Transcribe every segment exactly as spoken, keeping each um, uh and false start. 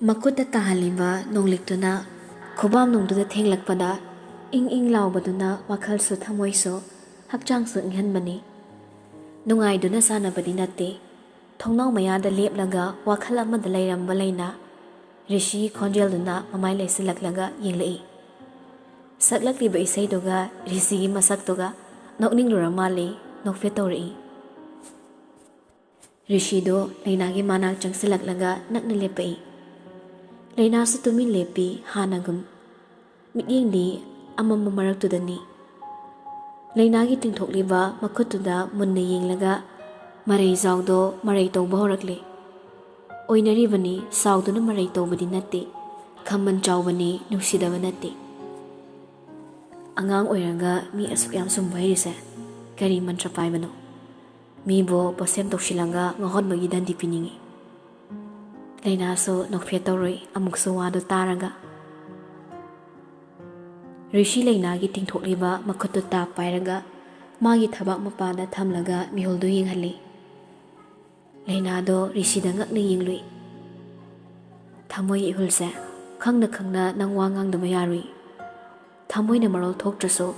ꯃꯈꯨꯠꯇ ꯇꯥꯍꯜꯂꯤꯕ ꯅꯣꯡꯂꯤꯛꯇꯨꯅ ꯈꯨꯕꯥꯝꯅꯨꯡꯗꯨꯗ ꯊꯦꯡꯂꯛꯄꯗ ꯏꯪ ꯏꯪ ꯂꯥꯎꯕꯗꯨꯅ ꯋꯥꯈꯜꯁꯨ ꯊꯃꯣꯏꯁꯨ ꯍꯛꯆꯥꯡꯁꯨ ꯏꯪꯍꯟꯕꯅꯤ꯫ ꯅꯨꯡꯉꯥꯏꯗꯨꯅ ꯁꯥꯟꯅꯕꯗꯤ ꯅꯠꯇꯦ꯫ ꯊꯣꯡꯅꯥꯎ ꯃꯌꯥꯗ ꯂꯦꯞꯂꯒ ꯋꯥꯈꯜ ꯑꯃꯗ ꯂꯩꯔꯝꯕ ꯂꯩꯅꯥ ꯔꯤꯁꯤꯒꯤ ꯈꯣꯟꯖꯦꯜꯗꯨꯅ ꯃꯃꯥꯏ ꯂꯩꯁꯤꯜꯂꯛꯂꯒ ꯌꯦꯡꯂꯛꯏ꯫ ꯁꯛꯂꯛꯂꯤꯕ ꯏꯁꯩꯗꯨꯒ ꯔꯤꯁꯤꯒꯤ ꯃꯁꯛꯇꯨꯒ ꯅꯣꯛꯅꯤꯡꯂꯨꯔ ꯃꯥꯜꯂꯤ, ꯅꯣꯛꯐꯦꯠ ꯇꯧꯔꯛꯏ꯫ ꯔꯤꯁꯤꯗꯣ ꯂꯩꯅꯥꯒꯤ ꯃꯅꯥꯛ ꯆꯪꯁꯤꯜꯂꯛꯂꯒ ꯅꯛꯅ ꯂꯦꯞꯄꯛꯏ꯫ ꯂꯩꯅꯥꯁꯨ ꯇꯨꯃꯤꯟ ꯂꯦꯞꯄꯤ ꯍꯥꯟꯅꯒꯨꯝ꯫ ꯃꯤꯠꯌꯦꯡꯗꯤ ꯑꯃꯝꯕ ꯃꯔꯛꯇꯨꯗꯅꯤ꯫ ꯂꯩꯅꯥꯒꯤ ꯇꯤꯡꯊꯣꯛꯂꯤꯕ ꯃꯈꯨꯠꯇꯨꯗ ꯃꯨꯟꯅ ꯌꯦꯡꯂꯒ ꯃꯔꯩ ꯖꯥꯎꯗꯣ ꯃꯔꯩ ꯇꯧꯕ ꯍꯧꯔꯛꯂꯦ꯫ ꯑꯣꯏꯅꯔꯤꯕꯅꯤ, ꯖꯥꯎꯗꯨꯅ ꯃꯔꯩ ꯇꯧꯕꯗꯤ ꯅꯠꯇꯦ, ꯈꯝꯕꯟ ꯆꯥꯎꯕꯅꯤ, ꯅꯨꯡꯁꯤꯗꯕ ꯅꯠꯇꯦ꯫ ꯑꯉꯥꯡ ꯑꯣꯏꯔꯒ ꯃꯤ ꯑꯁꯨꯛ ꯌꯥꯝ ꯁꯨꯝꯕ ꯍꯩꯔꯤꯁꯦ ꯀꯔꯤ ꯃꯟꯇ꯭ꯔ ꯄꯥꯏꯕꯅꯣ? ꯃꯤꯕꯨ ꯄꯣꯠꯁꯦꯝ ꯇꯧꯁꯤꯜꯂꯒ ꯉꯥꯎꯍꯟꯕꯒꯤ ꯗꯟꯗꯤ ꯄꯤꯅꯤꯡꯏ꯫ ꯂꯩꯅꯥꯁꯨ ꯅꯣꯛꯐꯦꯠ ꯇꯧꯔꯨꯏ ꯑꯃꯨꯛꯁꯨ ꯋꯥꯗꯨ ꯇꯥꯔꯒ꯫ ꯔꯤꯁꯤ ꯂꯩꯅꯥꯒꯤ ꯇꯤꯡꯊꯣꯛꯂꯤꯕ ꯃꯈꯨꯠꯇꯨ ꯇꯥꯞ ꯄꯥꯏꯔꯒ ꯃꯥꯒꯤ ꯊꯕꯥꯛ ꯃꯄꯥꯗ ꯊꯝꯂꯒ ꯃꯤꯍꯨꯜꯗꯨ ꯌꯦꯡꯍꯜꯂꯤ꯫ ꯂꯩꯅꯥꯗꯣ ꯔꯤꯁꯤꯗ ꯉꯛꯅ ꯌꯦꯡꯂꯨꯏ꯫ ꯊꯃꯣꯏꯒꯤ ꯏꯍꯨꯜꯁꯦ, ꯈꯪꯅ ꯈꯪꯅ ꯅꯪ ꯋꯥ ꯉꯥꯡꯗꯕ ꯌꯥꯔꯨꯏ꯫ ꯊꯃꯣꯏꯅ ꯃꯔꯣꯜ ꯊꯣꯛꯇ꯭ꯔꯁꯨ,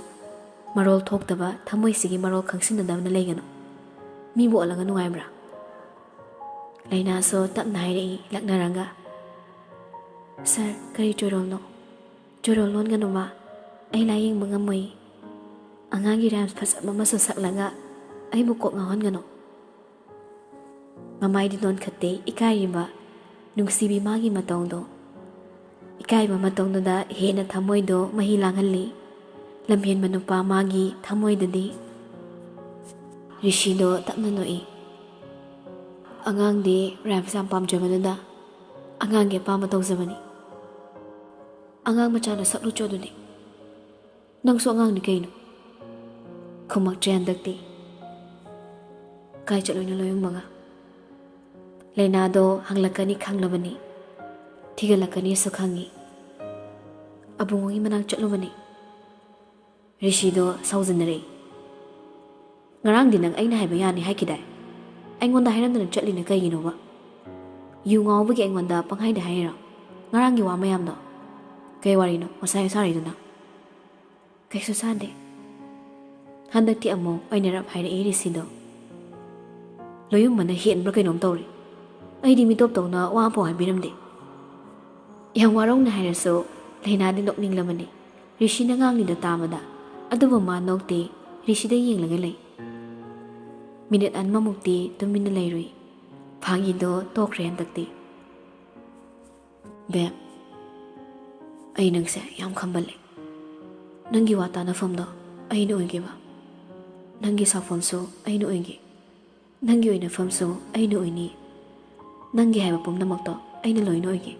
ꯃꯔꯣꯜ ꯊꯣꯛꯇꯕ ꯊꯃꯣꯏꯁꯤꯒꯤ ꯃꯔꯣꯜ ꯈꯪꯁꯤꯟꯅꯗꯕꯅ ꯂꯩꯒꯅꯨ꯫ ꯃꯤꯕꯨ ꯑꯣꯠꯂꯒ ꯅꯨꯡꯉꯥꯏꯕ꯭ꯔꯥ? ꯂꯩꯅꯥꯁꯨ ꯇꯞꯅ ꯍꯥꯏꯔꯛꯏ ꯂꯛꯅꯔꯒ, "ꯁꯥꯔ, ꯀꯔꯤ ꯆꯣꯏꯔꯣꯜꯅꯣ? ꯆꯣꯏꯔꯣꯜ ꯂꯣꯟꯒꯅꯨꯕ, ꯑꯩ ꯂꯥꯏꯌꯦꯡꯕ ꯉꯝꯃꯣꯏ꯫ ꯑꯉꯥꯡꯒꯤ ꯔꯥꯏꯝꯁ ꯐꯖꯕ ꯑꯃꯁꯨ ꯁꯛꯂꯒ ꯑꯩꯕꯨ ꯀꯣꯛ ꯉꯥꯎꯍꯟꯒꯅꯨ"꯫ ꯃꯃꯥꯏꯗꯤ ꯅꯣꯟꯈꯠꯇꯦ, ꯏꯀꯥꯏꯔꯤꯕ, ꯅꯨꯡꯁꯤꯕꯤ ꯃꯥꯒꯤ ꯃꯇꯧꯗꯣ꯫ ꯏꯀꯥꯏꯕ ꯃꯇꯧꯗꯨꯗ ꯍꯦꯟꯅ ꯊꯃꯣꯏꯗꯣ ꯃꯍꯤ ꯂꯥꯡꯍꯜꯂꯤ꯫ ꯂꯝꯍꯦꯟꯕ ꯅꯨꯄꯥ ꯃꯥꯒꯤ ꯊꯃꯣꯏꯗꯗꯤ꯫ ꯔꯤꯁꯤꯗꯣ ꯇꯞꯅ ꯅꯣꯛꯏ꯫ "ꯑꯉꯥꯡꯗꯤ ꯔꯥꯏꯝꯁ ꯌꯥꯝ ꯄꯥꯝꯖꯕꯗꯨꯗ ꯑꯉꯥꯡꯒꯤ ꯑꯄꯥꯝꯕ ꯇꯧꯖꯕꯅꯤ꯫ ꯑꯉꯥꯡ ꯃꯆꯥꯅ ꯁꯛꯂꯨꯆꯣ ꯑꯗꯨꯗꯤ꯫ ꯅꯪꯁꯨ ꯑꯉꯥꯡꯅꯤ ꯀꯩꯅꯣ?" ꯈꯨꯝꯃꯛꯇ꯭ꯔꯦ ꯍꯟꯗꯛꯇꯤ꯫ ꯀꯥꯏ ꯆꯠꯂꯨꯏꯅꯣ ꯂꯣꯏꯌꯨꯝꯕꯒ? ꯂꯩꯅꯥꯗꯣ ꯍꯪꯂꯛꯀꯅꯤ ꯈꯪꯂꯕꯅꯤ, ꯊꯤꯒꯠꯂꯛꯀꯅꯤꯁꯨ ꯈꯪꯏ꯫ ꯑꯕꯨꯡꯉꯣꯒꯤ ꯃꯅꯥꯛ ꯆꯠꯂꯨꯕꯅꯤ꯫ ꯔꯤꯁꯤꯗꯣ ꯁꯥꯎꯖꯟꯅꯔꯛꯏ꯫ "ꯉꯔꯥꯡꯗꯤ ꯅꯪ ꯑꯩꯅ ꯍꯥꯏꯕ ꯌꯥꯅꯤ ꯍꯥꯏꯈꯤꯗꯥꯏ? ꯑꯩꯉꯣꯟꯗ ꯍꯥꯏꯔꯝꯗꯅ ꯆꯠꯂꯤꯅ ꯀꯩꯒꯤꯅꯣꯕ?" ꯌꯨ ꯉꯥꯎꯕꯒꯤ ꯑꯩꯉꯣꯟꯗ ꯄꯪꯍꯥꯏꯗ ꯍꯥꯏꯔꯤꯔꯣ? ꯉꯔꯥꯡꯒꯤ ꯋꯥ ꯃꯌꯥꯝꯗꯣ? ꯀꯩ ꯋꯥꯔꯤꯅꯣ ꯉꯁꯥꯏ ꯁꯥꯔꯤꯗꯨꯅ? ꯀꯩꯁꯨ ꯁꯥꯗꯦ꯫ ꯍꯟꯗꯛꯇꯤ ꯑꯃꯨꯛ ꯑꯩꯅ ꯔꯞ ꯍꯥꯏꯔꯛꯏ ꯔꯤꯁꯤꯗꯣ꯫ ꯂꯣꯌꯨꯝꯕꯅ ꯍꯦꯟꯕ꯭ꯔꯥ ꯀꯩꯅꯣꯝ ꯇꯧꯔꯦ꯫ ꯑꯩꯗꯤ ꯃꯤꯇꯣꯞꯇꯧꯅ ꯋꯥ ꯑꯃꯐꯥꯎ ꯍꯥꯏꯕꯤꯔꯝꯗꯦ꯫ ꯌꯥꯝ ꯋꯥꯔꯧꯅ ꯍꯥꯏꯔꯁꯨ ꯂꯩꯅꯥꯗꯤ ꯅꯣꯛꯅꯤꯡꯂꯕꯅꯤ꯫ ꯔꯤꯁꯤꯅ ꯉꯥꯡꯂꯤꯗꯣ ꯇꯥꯕꯗ꯫ ꯑꯗꯨꯕꯨ ꯃꯥ ꯅꯣꯛꯇꯦ, ꯔꯤꯁꯤꯗ ꯌꯦꯡꯂꯒ ꯂꯩ꯫ ꯃꯤꯅꯤꯠ ꯑꯃꯃꯨꯛꯇꯤ ꯇꯨꯃꯤꯟꯅ ꯂꯩꯔꯨꯏ꯫ ꯐꯥꯒꯤꯗꯣ ꯇꯣꯛꯈ꯭ꯔꯦ ꯍꯟꯗꯛꯇꯤ꯫ ꯕꯦꯝ, ꯑꯩ ꯅꯪꯁꯦ ꯌꯥꯝ ꯈꯝꯕꯜꯂꯦ꯫ ꯅꯪꯒꯤ ꯋꯥ ꯇꯥꯅꯐꯝꯗꯣ ꯑꯩꯅ ꯑꯣꯏꯒꯦꯕ꯫ ꯅꯪꯒꯤ ꯁꯥꯐꯝꯁꯨ ꯑꯩꯅ ꯑꯣꯏꯒꯦ꯫ ꯅꯪꯒꯤ ꯑꯣꯏꯅꯐꯝꯁꯨ ꯑꯩꯅ ꯑꯣꯏꯅꯤ꯫ ꯅꯪꯒꯤ ꯍꯥꯏꯕ ꯄꯨꯝꯅꯃꯛꯇꯣ ꯑꯩꯅ ꯂꯣꯏꯅ ꯑꯣꯏꯒꯦ꯫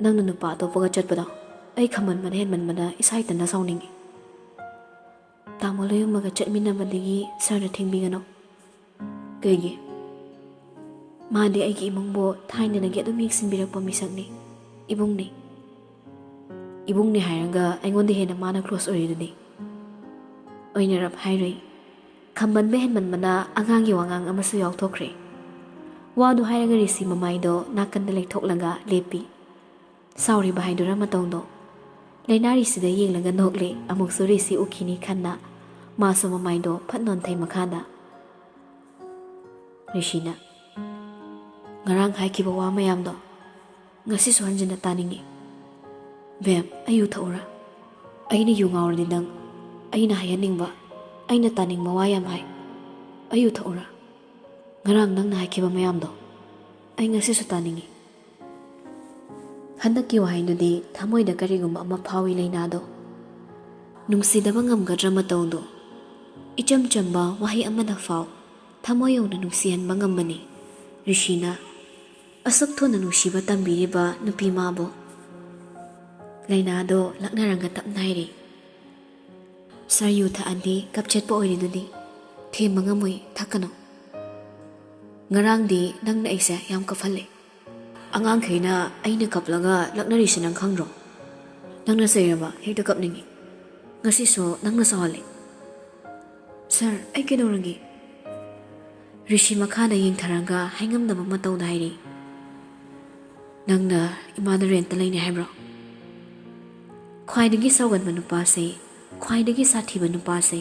ꯅꯪꯅ ꯅꯨꯄꯥ ꯑꯇꯣꯞꯄꯒ ꯆꯠꯄꯗꯣ ꯑꯩ ꯈꯝꯕꯟꯕꯅ ꯍꯦꯟꯃꯟꯕꯅ ꯏꯁꯥ ꯏꯊꯟꯇ ꯁꯥꯎꯅꯤꯡꯉꯤ꯫ ꯇꯥꯃꯣ ꯂꯣꯌꯨꯝꯃꯒ ꯆꯠꯃꯤꯟꯅꯕꯗꯒꯤ ꯁꯥꯔꯅ ꯊꯤꯡꯕꯤꯒꯅꯨ꯫ ꯀꯩꯒꯤ? ꯃꯥꯗꯤ ꯑꯩꯒꯤ ꯏꯃꯨꯡꯕꯨ ꯊꯥꯏꯅꯗꯒꯤ ꯑꯗꯨꯝ ꯌꯦꯡꯁꯤꯟꯕꯤꯔꯛꯄ ꯃꯤꯁꯛꯅꯤ꯫ ꯏꯕꯨꯡꯅꯤ꯫ ꯏꯕꯨꯡꯅꯤ ꯍꯥꯏꯔꯒ ꯑꯩꯉꯣꯟꯗ ꯍꯦꯟꯅ ꯃꯥꯅ ꯀ꯭ꯂꯣꯁ ꯑꯣꯏꯔꯤꯗꯨꯗꯤ꯫ ꯑꯣꯏꯅꯔꯞ ꯍꯥꯏꯔꯨꯏ꯫ ꯈꯝꯕꯟꯕ ꯍꯦꯟꯃꯟꯕꯅ ꯑꯉꯥꯡꯒꯤ ꯋꯥꯉꯥꯡ ꯑꯃꯁꯨ ꯌꯥꯎꯊꯣꯛꯈ꯭ꯔꯦ꯫ ꯋꯥꯗꯨ ꯍꯥꯏꯔꯒ ꯔꯤꯁꯤ ꯃꯃꯥꯏꯗꯣ ꯅꯥꯀꯟꯗ ꯂꯩꯊꯣꯛꯂꯒ ꯂꯦꯞꯄꯤ꯫ ꯁꯥꯎꯔꯤꯕ ꯍꯥꯏꯗꯨꯔ ꯃꯇꯧꯗꯣ꯫ ꯂꯩꯅꯥ ꯔꯤꯁꯤꯗ ꯌꯦꯡꯂꯒ ꯅꯣꯛꯂꯦ꯫ ꯑꯃꯨꯛꯁꯨ ꯔꯤꯁꯤ ꯎꯈꯤꯅꯤ ꯈꯟꯅ ꯃꯥꯁꯨ ꯃꯃꯥꯏꯗꯣ ꯐꯠ ꯅꯣꯟꯊꯩ ꯃꯈꯥꯗ꯫ ꯔꯤꯁꯤꯅ, "ꯉꯔꯥꯡ ꯍꯥꯏꯈꯤꯕ ꯋꯥ ꯃꯌꯥꯝꯗꯣ ꯉꯁꯤꯁꯨ ꯍꯟꯖꯤꯟꯅ ꯇꯥꯅꯤꯡꯉꯤ꯫ ꯕꯦꯝ, ꯑꯩ ꯌꯨ ꯊꯛꯎꯔꯥ? ꯑꯩꯅ ꯌꯨ ꯉꯥꯎꯔꯗꯤ ꯅꯪ ꯑꯩꯅ ꯍꯥꯏꯍꯟꯅꯤꯡꯕ, ꯑꯩꯅ ꯇꯥꯅꯤꯡꯕ ꯋꯥ ꯌꯥꯝ ꯍꯥꯏ꯫ ꯑꯩ ꯌꯨ ꯊꯛꯎꯔꯥ? ꯉꯔꯥꯡ ꯅꯪꯅ ꯍꯥꯏꯈꯤꯕ ꯃꯌꯥꯝꯗꯣ ꯑꯩ ꯉꯁꯤꯁꯨ ꯇꯥꯅꯤꯡꯉꯤ꯫" ꯍꯟꯗꯛꯀꯤ ꯋꯥꯍꯩꯗꯨꯗꯤ ꯊꯃꯣꯏꯗ ꯀꯔꯤꯒꯨꯝꯕ ꯑꯃ ꯐꯥꯎꯏ ꯂꯩꯅꯥꯗꯣ꯫ ꯅꯨꯡꯁꯤꯗꯕ ꯉꯝꯒꯗ꯭ꯔꯥ ꯃꯇꯧꯗꯣ? ꯏꯆꯝ ꯆꯝꯕ ꯋꯥꯍꯩ ꯑꯃꯅ ꯐꯥꯎ ꯊꯃꯣꯏ ꯌꯧꯅ ꯅꯨꯡꯁꯤꯍꯟꯕ ꯉꯝꯕꯅꯤ ꯔꯤꯁꯤꯅ꯫ ꯑꯁꯨꯛ ꯊꯨꯅ ꯅꯨꯡꯁꯤꯕ ꯇꯝꯕꯤꯔꯤꯕ ꯅꯨꯄꯤ ꯃꯥꯕꯨ꯫ ꯂꯩꯅꯥꯗꯣ ꯂꯛꯅꯔꯒ ꯇꯞꯅ ꯍꯥꯏꯔꯤ, "ꯁꯥꯔ, ꯌꯨ ꯊꯛꯑꯗꯤ ꯀꯞ ꯆꯦꯠꯄ ꯑꯣꯏꯔꯤꯗꯨꯗꯤ꯫ ꯊꯦꯝꯕ ꯉꯝꯃꯣꯏ, ꯊꯛꯀꯅꯨ꯫ ꯉꯔꯥꯡꯗꯤ ꯅꯪꯅ ꯑꯩꯁꯦ ꯌꯥꯝ ꯀꯞꯍꯜꯂꯦ꯫ ꯑꯉꯥꯡꯈꯩꯅ ꯑꯩꯅ ꯀꯞꯂꯒ ꯂꯛꯅꯔꯤꯁꯦ ꯅꯪ ꯈꯪꯗ꯭ꯔꯣ? ꯅꯪꯅ ꯆꯩꯔꯕ ꯍꯦꯛꯇ ꯀꯞꯅꯤꯡꯉꯤ꯫ ꯉꯁꯤꯁꯨ ꯅꯪꯅ ꯁꯥꯎꯍꯜꯂꯦ꯫" "ꯁꯥꯔ, ꯑꯩ ꯀꯩꯗꯧꯔꯒꯦ?" ꯔꯤꯁꯤ ꯃꯈꯥꯗ ꯌꯦꯡꯊꯔꯒ ꯍꯥꯏꯉꯝꯗꯕ ꯃꯇꯧꯗ ꯍꯥꯏꯔꯤ, "ꯅꯪꯅ ꯏꯃꯥꯗ ꯔꯦꯟꯇ ꯂꯩꯅꯤ ꯍꯥꯏꯕ꯭ꯔꯣ?" ꯈ꯭ꯋꯥꯏꯗꯒꯤ ꯁꯥꯎꯒꯟꯕ ꯅꯨꯄꯥꯁꯦ, ꯈ꯭ꯋꯥꯏꯗꯒꯤ ꯁꯥꯊꯤꯕ ꯅꯨꯄꯥꯁꯦ,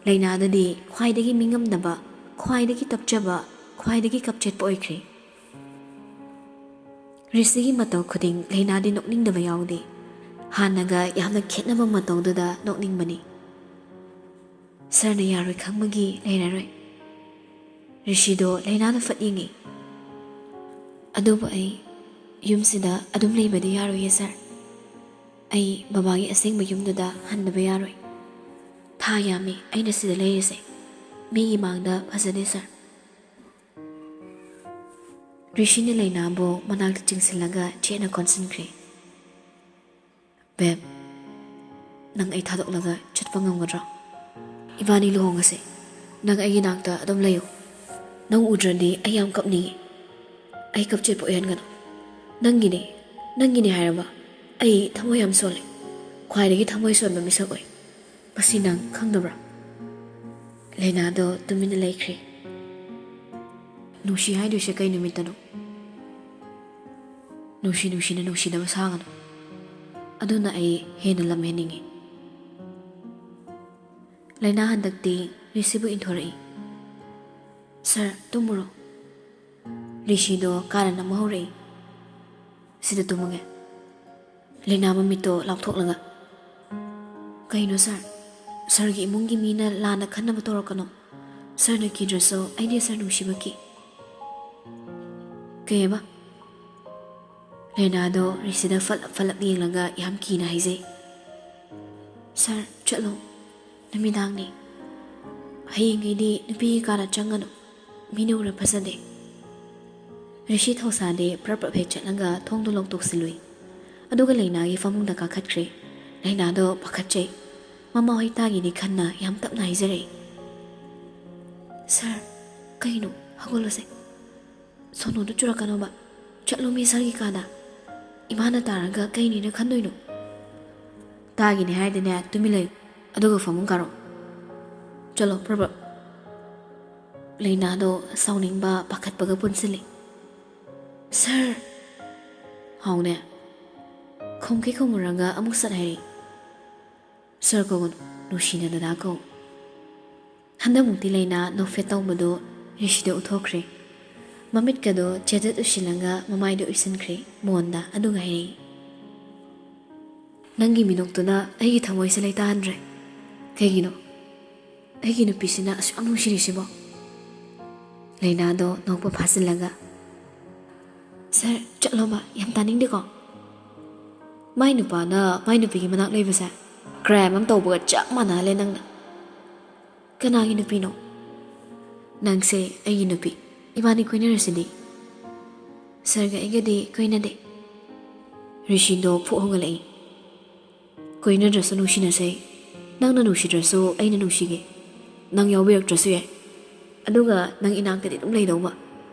ꯂꯩꯅꯥꯗꯗꯤ ꯈ꯭ꯋꯥꯏꯗꯒꯤ ꯃꯤꯉꯝꯗꯕ, ꯈ꯭ꯋꯥꯏꯗꯒꯤ ꯇꯞꯆꯕ, ꯈ꯭ꯋꯥꯏꯗꯒꯤ ꯀꯞꯆꯦꯠꯄ ꯑꯣꯏꯈ꯭ꯔꯦ꯫ ꯔꯤꯁꯤꯒꯤ ꯃꯇꯧ ꯈꯨꯗꯤꯡ ꯂꯩꯅꯥꯗꯤ ꯅꯣꯛꯅꯤꯡꯗꯕ ꯌꯥꯎꯗꯦ꯫ ꯍꯥꯟꯅꯒ ꯌꯥꯝꯅ ꯈꯦꯠꯅꯕ ꯃꯇꯧꯗꯨꯗ ꯅꯣꯛꯅꯤꯡꯕꯅꯤ꯫ "ꯁꯥꯔꯅ ꯌꯥꯔꯣꯏ ꯈꯪꯕꯒꯤ ꯂꯩꯔꯔꯣꯏ꯫" ꯔꯤꯁꯤꯗꯣ ꯂꯩꯅꯥꯗ ꯐꯠ ꯌꯦꯡꯉꯤ꯫ "ꯑꯗꯨꯕꯨ ꯑꯩ ꯌꯨꯝꯁꯤꯗ ꯑꯗꯨꯝ ꯂꯩꯕꯗꯤ ꯌꯥꯔꯣꯏꯌꯦ ꯁꯥꯔ꯫ ꯑꯩ ꯕꯕꯥꯒꯤ ꯑꯁꯦꯡꯕ ꯌꯨꯝꯗꯨꯗ ꯍꯟꯗꯕ ꯌꯥꯔꯣꯏ꯫ ꯊꯥ ꯌꯥꯝꯃꯤ ꯑꯩꯅ ꯁꯤꯗ ꯂꯩꯔꯤꯁꯦ꯫ ꯃꯤꯒꯤ ꯃꯥꯡꯗ ꯐꯖꯗꯦ ꯁꯥꯔ꯫" ꯔꯤꯁꯤꯅ ꯂꯩꯅꯥꯕꯨ ꯃꯅꯥꯛꯇ ꯆꯤꯡꯁꯤꯜꯂꯒ ꯆꯦꯠꯅ ꯀꯣꯟꯁꯤꯟꯈ꯭ꯔꯦ꯫ "ꯕꯦꯕ, ꯅꯪ ꯑꯩ ꯊꯥꯗꯣꯛꯂꯒ ꯆꯠꯄ ꯉꯝꯒꯗ꯭ꯔꯣ? ꯏꯕꯥꯅꯤ ꯂꯨꯍꯣꯡꯉꯁꯦ꯫ ꯅꯪ ꯑꯩꯒꯤ ꯅꯥꯛꯇ ꯑꯗꯨꯝ ꯂꯩꯌꯨ꯫ ꯅꯪ ꯎꯗ꯭ꯔꯗꯤ ꯑꯩ ꯌꯥꯝ ꯀꯞꯅꯤꯡꯉꯤ꯫ ꯑꯩ ꯀꯞꯆꯦꯠꯄ ꯑꯣꯏꯍꯟꯒꯅꯨ꯫ ꯅꯪꯒꯤꯅꯦ, ꯅꯪꯒꯤꯅꯦ ꯍꯥꯏꯔꯕ? ꯑꯩ ꯊꯃꯣꯏ ꯌꯥꯝ ꯁꯣꯜꯂꯦ꯫ ꯈ꯭ꯋꯥꯏꯗꯒꯤ ꯊꯃꯣꯏ ꯁꯣꯟꯕ ꯃꯤꯁꯛ ꯑꯣꯏ꯫ ꯃꯁꯤ ꯅꯪ ꯈꯪꯗꯕ꯭ꯔꯥ?" ꯂꯩꯅꯥꯗꯣ ꯇꯨꯃꯤꯟꯅ ꯂꯩꯈ꯭ꯔꯦ꯫ "ꯅꯨꯡꯁꯤ ꯍꯥꯏꯗꯣꯏꯁꯦ ꯀꯩ ꯅꯨꯃꯤꯠꯇꯅꯣ? ꯅꯨꯡꯁꯤ ꯅꯨꯡꯁꯤꯅ ꯅꯨꯡꯁꯤꯗꯕ ꯁꯥꯒꯅꯨ꯫ ꯑꯗꯨꯅ ꯑꯩ ꯍꯦꯟꯅ ꯂꯝ ꯍꯦꯟꯅꯤꯡꯉꯤ꯫" ꯂꯩꯅꯥ ꯍꯟꯗꯛꯇꯤ ꯔꯤꯁꯤꯕꯨ ꯏꯟꯊꯣꯔꯛꯏ꯫ "ꯁꯥꯔ, ꯇꯨꯝꯃꯨꯔꯣ꯫" ꯔꯤꯁꯤꯗꯣ ꯀꯥꯔꯟ ꯑꯃ ꯍꯧꯔꯛꯏ꯫ "ꯁꯤꯗ ꯇꯨꯝꯃꯒꯦ꯫" ꯂꯩꯅꯥ ꯃꯃꯤꯠꯇꯣ ꯂꯥꯎꯊꯣꯛꯂꯒ, "ꯀꯩꯅꯣ ꯁꯥꯔ? ꯁꯥꯔꯒꯤ ꯏꯃꯨꯡꯒꯤ ꯃꯤꯅ ꯂꯥꯟꯅ ꯈꯟꯅꯕ ꯇꯧꯔꯛꯀꯅꯣ꯫ ꯁꯥꯔꯅ ꯀꯤꯗ꯭ꯔꯁꯨ ꯑꯩꯗꯤ ꯁꯥꯔ ꯅꯨꯡꯁꯤꯕ ꯀꯤ꯫" "ꯀꯩꯑꯕ?" ꯂꯩꯅꯥꯗꯣ ꯔꯤꯁꯤꯗ ꯐꯠꯂꯞ ꯐꯠꯂꯞ ꯌꯦꯡꯂꯒ ꯌꯥꯝ ꯀꯤꯅ ꯍꯥꯏꯖꯩ꯫ "ꯁꯥꯔ, ꯆꯠꯂꯣ꯫ ꯅꯨꯃꯤꯗꯥꯡꯅꯤ꯫ ꯍꯌꯦꯡꯈꯩꯗꯤ ꯅꯨꯄꯤꯒꯤ ꯀꯥꯗ ꯆꯪꯒꯅꯨ꯫ ꯃꯤꯅ ꯎꯔ ꯐꯖꯗꯦ꯫" ꯔꯤꯁꯤ ꯊꯧꯁꯥꯗꯦ ꯄ꯭ꯔꯞ ꯄ꯭ꯔꯞ ꯍꯦꯛ ꯆꯠꯂꯒ ꯊꯣꯡꯗꯣ ꯂꯣꯛ ꯇꯣꯛꯁꯤꯜꯂꯨꯏ꯫ ꯑꯗꯨꯒ ꯂꯩꯅꯥꯒꯤ ꯐꯃꯨꯡꯗ ꯀꯥꯈꯠꯈ꯭ꯔꯦ꯫ ꯂꯩꯅꯥꯗꯣ ꯄꯥꯈꯠꯆꯩ꯫ ꯃꯃꯥ ꯍꯣꯏ ꯇꯥꯒꯤꯅꯤ ꯈꯟꯅ ꯌꯥꯝ ꯇꯞꯅ ꯍꯥꯏꯖꯔꯛꯏ꯫ "ꯁꯥꯔ, ꯀꯩꯅꯣ? ꯍꯧꯒꯠꯂꯣꯁꯦ꯫ ꯁꯣꯅꯣꯗꯣ ꯆꯨꯔꯛꯀꯅꯣꯕ꯫ ꯆꯠꯂꯣꯃꯤ ꯁꯥꯔꯒꯤ ꯀꯥꯗ꯫ ꯏꯃꯥꯅ ꯇꯥꯔꯒ ꯀꯩꯅꯦꯅ ꯈꯟꯗꯣꯏꯅꯣ?" "ꯇꯥꯒꯤꯅꯤ ꯍꯥꯏꯔꯗꯤꯅꯦ, ꯇꯨꯃꯤꯟ ꯂꯩꯌꯨ꯫ ꯑꯗꯨꯒ ꯐꯃꯨꯡ ꯀꯥꯔꯣ꯫ ꯆꯠꯂꯣ, ꯄ꯭ꯔꯞ ꯄ꯭ꯔꯞ꯫" ꯂꯩꯅꯥꯗꯣ ꯁꯥꯎꯅꯤꯡꯕ ꯄꯥꯈꯠꯄꯒ ꯄꯨꯟꯁꯤꯜꯂꯤ꯫ "ꯁꯥꯔ, ꯍꯥꯎꯅꯦ꯫ ꯈꯣꯝꯈꯩ ꯈꯣꯝꯃꯨꯔꯒ ꯑꯃꯨꯛ ꯁꯠ ꯍꯥꯏꯔꯛꯏ꯫ "ꯁꯥꯔ ꯀꯧꯒꯅꯨ, ꯅꯨꯡꯁꯤꯅ ꯗꯗꯥ ꯀꯧ꯫" ꯍꯟꯗꯛꯃꯨꯛꯇꯤ ꯂꯩꯅꯥ ꯅꯣꯛꯐꯦꯠ ꯇꯧꯕꯗꯣ ꯔꯤꯁꯤꯗ ꯎꯠꯊꯣꯛꯈ꯭ꯔꯦ꯫ ꯃꯃꯤꯠꯀꯗꯣ ꯆꯦꯗꯠ ꯎꯏꯁꯤꯜꯂꯒ ꯃꯃꯥꯏꯗ ꯎꯏꯁꯤꯟꯈ꯭ꯔꯦ ꯃꯣꯟꯗ, ꯑꯗꯨꯒ ꯍꯥꯏꯔꯛꯏ, "ꯅꯪꯒꯤ ꯃꯤꯅꯣꯛꯇꯨꯅ ꯑꯩꯒꯤ ꯊꯃꯣꯏꯁꯦ ꯂꯩꯇꯥꯍꯟꯗ꯭ꯔꯦ꯫ ꯀꯩꯒꯤꯅꯣ ꯑꯩꯒꯤ ꯅꯨꯄꯤꯁꯤꯅ ꯑꯁꯨꯛ ꯌꯥꯝ ꯅꯨꯡꯁꯤꯔꯤꯁꯤꯕꯣ?" ꯂꯩꯅꯥꯗꯣ ꯅꯣꯛꯄ ꯐꯥꯖꯤꯜꯂꯒ, "ꯁꯥꯔ, ꯆꯠꯂꯣꯕ, ꯌꯥꯝ ꯇꯥꯅꯤꯡꯗꯦꯀꯣ꯫ ꯃꯥꯏ ꯅꯨꯄꯥꯅ ꯃꯥꯏ ꯅꯨꯄꯤꯒꯤ ꯃꯅꯥꯛ ꯂꯩꯕꯁꯦ ꯀ꯭ꯔꯥꯏꯝ ꯑꯃ ꯇꯧꯕꯒ ꯆꯞ ꯃꯥꯟꯅꯍꯜꯂꯦ ꯅꯪꯅ꯫" "ꯀꯅꯥꯒꯤ ꯅꯨꯄꯤꯅꯣ?" "ꯅꯪꯁꯦ ꯑꯩꯒꯤ ꯅꯨꯄꯤ꯫ ꯏꯕꯥꯅꯤ ꯀꯣꯏꯅꯔꯁꯤꯗꯤ꯫" "ꯁꯥꯔꯒ ꯑꯩꯒꯗꯤ ꯀꯣꯏꯅꯗꯦ꯫" ꯔꯤꯁꯤꯗꯣ ꯐꯨꯛ ꯍꯧꯒꯠꯂꯛꯏ꯫ "ꯀꯣꯏꯅꯗ꯭ꯔꯁꯨ ꯅꯨꯡꯁꯤꯅꯁꯦ꯫ ꯅꯪꯅ ꯅꯨꯡꯁꯤꯗ꯭ꯔꯁꯨ ꯑꯩꯅ ꯅꯨꯡꯁꯤꯒꯦ꯫ ꯅꯪ ꯌꯥꯎꯕꯤꯔꯛꯇ꯭ꯔꯁꯨ ꯌꯥꯏ꯫ ꯑꯗꯨꯒ ꯅꯪ ꯏꯅꯥꯛꯇꯗꯤ ꯑꯗꯨꯝ ꯂꯩꯗꯧꯕ꯫